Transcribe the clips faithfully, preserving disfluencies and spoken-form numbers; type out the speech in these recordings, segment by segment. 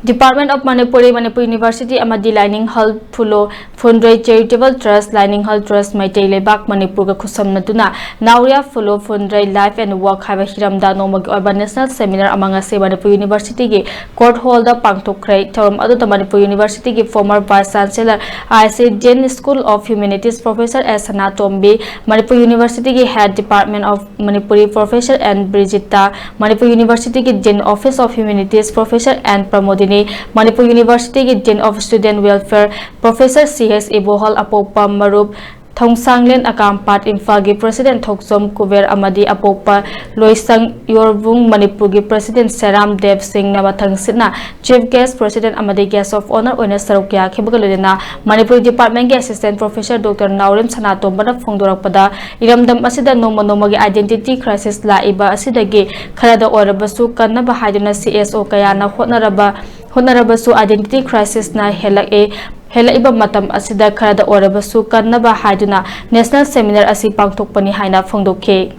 Department of Manipuri, Manipur University ꯑꯃꯗꯤ ꯂꯥꯏꯅꯤꯡꯍꯜ ꯐꯨꯂꯣ ꯐꯨꯟꯗ꯭ꯔꯩ Charitable Trust, ꯂꯥꯏꯅꯤꯡꯍꯜ Trust Meitei ꯂꯩꯕꯥꯛ ꯃꯅꯤꯄꯨꯔꯒ ꯈꯨꯠꯁꯝꯅꯗꯨꯅ ꯅꯥꯎꯔꯤꯌꯥ ꯐꯨꯂꯣ ꯐꯨꯟꯗ꯭ꯔꯩ Life and Work ꯍꯥꯏꯕ ꯍꯤꯔꯝꯗ ꯅꯣꯡꯃꯒꯤ ꯑꯣꯏꯕ National Seminar ꯑꯃ ꯉꯁꯤ ꯃꯅꯤꯄꯨꯔ Universityꯒꯤ Court Hallꯗ ꯄꯥꯡꯊꯣꯛꯈ꯭ꯔꯦ꯫ ꯊꯧꯔꯝ ꯑꯗꯨꯗ Manipur Universityꯒꯤ former Vice Chancellor, I C Jain School of Humanities Professor S Sanatombi, Manipur Universityꯒꯤ Head Department of Manipuri Professor N ꯕ꯭ꯔꯤꯖꯤꯇꯥ, Manipur Universityꯒꯤ Dean Office of Humanities Professor N Pramodini, Manipur Universityꯒꯤ Dean of Student Welfare Professor C H ꯏꯕꯣꯍꯜ, ꯑꯄꯣꯛꯄ ꯃꯔꯨꯞ ꯊꯣꯡꯁꯥꯡꯂꯦꯟ ꯑꯀꯥꯝꯄꯥꯠ, ꯏꯝꯐꯥꯜꯒꯤ President ꯊꯣꯛꯆꯣꯝ ꯀꯨꯕꯦꯔ ꯑꯃꯗꯤ ꯑꯄꯣꯛꯄ ꯂꯣꯏꯁꯪ ꯌꯣꯔꯕꯨꯡ, ꯃꯅꯤꯄꯨꯔꯒꯤ President ꯁꯦꯔꯥꯝ ꯗꯦꯕ ꯁꯤꯡꯅ ꯃꯊꯪꯁꯤꯠꯅ Chief Guest, President ꯑꯃꯗꯤ Guest of Honour ꯑꯣꯏꯅ ꯁꯔꯨꯛ ꯌꯥꯈꯤꯕꯒ ꯂꯣꯏꯅꯅ Manipuri Departmentꯀꯤ Assistant Professor Doctor ꯅꯥꯎꯔꯦꯝ ꯁꯅꯥꯇꯣꯝꯕꯅ ꯐꯣꯡꯗꯣꯔꯛꯄꯗ, ꯏꯔꯝꯗꯝ ꯑꯁꯤꯗ ꯅꯣꯡꯃ ꯅꯣꯡꯃꯒꯤ identity crisis ꯂꯥꯛꯏꯕ ꯑꯁꯤꯗꯒꯤ ꯈꯔꯗ ꯑꯣꯏꯔꯕꯁꯨ ꯀꯟꯅꯕ ꯍꯥꯏꯗꯨꯅ C S O ꯀꯌꯥꯅ ꯍꯣꯠꯅꯔꯕ ꯍꯣꯠꯅꯔꯕꯁꯨ identity crisisꯅ ꯍꯦꯜꯂꯛꯑꯦ꯫ ꯍꯦꯜꯂꯛꯏꯕ ꯃꯇꯝ ꯑꯁꯤꯗ ꯈꯔꯗ ꯑꯣꯏꯔꯕꯁꯨ ꯀꯟꯅꯕ ꯍꯥꯏꯗꯨꯅ National Seminar ꯑꯁꯤ ꯄꯥꯡꯊꯣꯛꯄꯅꯤ ꯍꯥꯏꯅ ꯐꯣꯡꯗꯣꯛꯈꯤ꯫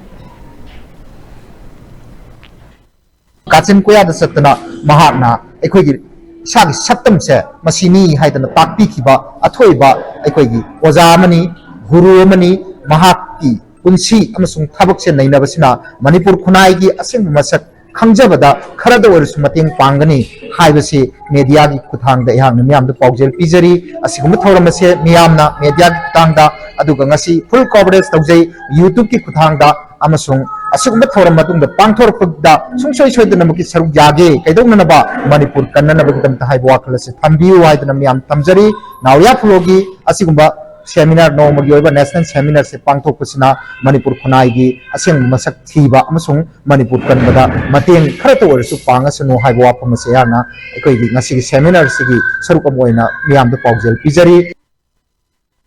ꯀꯥꯆꯤꯟ ꯀꯣꯌꯥꯗ ꯆꯠꯇꯅ ꯃꯍꯥꯛꯅ ꯑꯩꯈꯣꯏꯒꯤ ꯏꯁꯥꯒꯤ ꯁꯛꯇꯝꯁꯦ ꯃꯁꯤꯅꯤ ꯍꯥꯏꯗꯅ ꯇꯥꯛꯄꯤꯈꯤꯕ ꯑꯊꯣꯏꯕ ꯑꯩꯈꯣꯏꯒꯤ ꯑꯣꯖꯥ ꯑꯃꯅꯤ, ꯒꯨꯔꯨ ꯑꯃꯅꯤ꯫ ꯃꯍꯥꯛꯀꯤ ꯄꯨꯟꯁꯤ ꯑꯃꯁꯨꯡ ꯊꯕꯛꯁꯦ ꯅꯩꯅꯕꯁꯤꯅ ꯃꯅꯤꯄꯨꯔ ꯈꯨꯟꯅꯥꯏꯒꯤ ꯑꯁꯦꯡꯕ ꯃꯁꯛ ꯈꯪꯖꯕꯗ ꯈꯔꯗ ꯑꯣꯏꯔꯁꯨ ꯃꯇꯦꯡ ꯄꯥꯡꯒꯅꯤ ꯍꯥꯏꯕꯁꯤ mediaꯒꯤ ꯈꯨꯠꯊꯥꯡꯗ ꯑꯩꯍꯥꯛꯅ ꯃꯤꯌꯥꯝꯗ ꯄꯥꯎꯖꯦꯜ ꯄꯤꯖꯔꯤ꯫ ꯑꯁꯤꯒꯨꯝꯕ ꯊꯧꯔꯝ ꯑꯁꯦ ꯃꯤꯌꯥꯝꯅ mediaꯒꯤ ꯈꯨꯠꯊꯥꯡꯗ, ꯑꯗꯨꯒ ꯉꯁꯤ full coverage ꯇꯧꯖꯩ YouTubeꯀꯤ ꯈꯨꯠꯊꯥꯡꯗ, ꯑꯃꯁꯨꯡ ꯑꯁꯤꯒꯨꯝꯕ ꯊꯧꯔꯝ ꯃꯇꯨꯡꯗ ꯄꯥꯡꯊꯣꯔꯛꯄꯗ ꯁꯨꯡꯁꯣꯏ ꯁꯣꯏꯗꯅꯃꯛꯀꯤ ꯁꯔꯨꯛ ꯌꯥꯒꯦ, ꯀꯩꯗꯧꯅꯅꯕ ꯃꯅꯤꯄꯨꯔ ꯀꯟꯅꯅꯕꯒꯤꯗꯃꯛꯇ ꯍꯥꯏꯕ ꯋꯥꯈꯜ ꯑꯁꯤ ꯊꯝꯕꯤꯌꯨ ꯍꯥꯏꯗꯅ ꯃꯤꯌꯥꯝ ꯊꯝꯖꯔꯤ꯫ ꯅꯥꯎꯔꯤꯌꯥ ꯐꯨꯂꯣꯒꯤ ꯑꯁꯤꯒꯨꯝꯕ seminar, ꯅꯣꯡꯃꯒꯤ ꯑꯣꯏꯕ National Seminarꯁꯦ ꯄꯥꯡꯊꯣꯛꯄꯁꯤꯅ ꯃꯅꯤꯄꯨꯔ ꯈꯨꯟꯅꯥꯏꯒꯤ ꯑꯁꯦꯡꯕ ꯃꯁꯛ ꯊꯤꯕ ꯑꯃꯁꯨꯡ ꯃꯅꯤꯄꯨꯔ ꯀꯟꯕꯗ ꯃꯇꯦꯡ ꯈꯔꯇ ꯑꯣꯏꯔꯁꯨ ꯄꯥꯡꯉꯁꯅꯨ ꯍꯥꯏꯕ ꯋꯥꯐꯝ ꯑꯁꯤ ꯑꯩꯍꯥꯛꯅ ꯑꯩꯈꯣꯏꯒꯤ ꯉꯁꯤꯒꯤ seminarꯁꯤꯒꯤ ꯁꯔꯨꯛ ꯑꯃ ꯑꯣꯏꯅ ꯃꯤꯌꯥꯝꯗ ꯄꯥꯎꯖꯦꯜ ꯄꯤꯖꯔꯤ꯫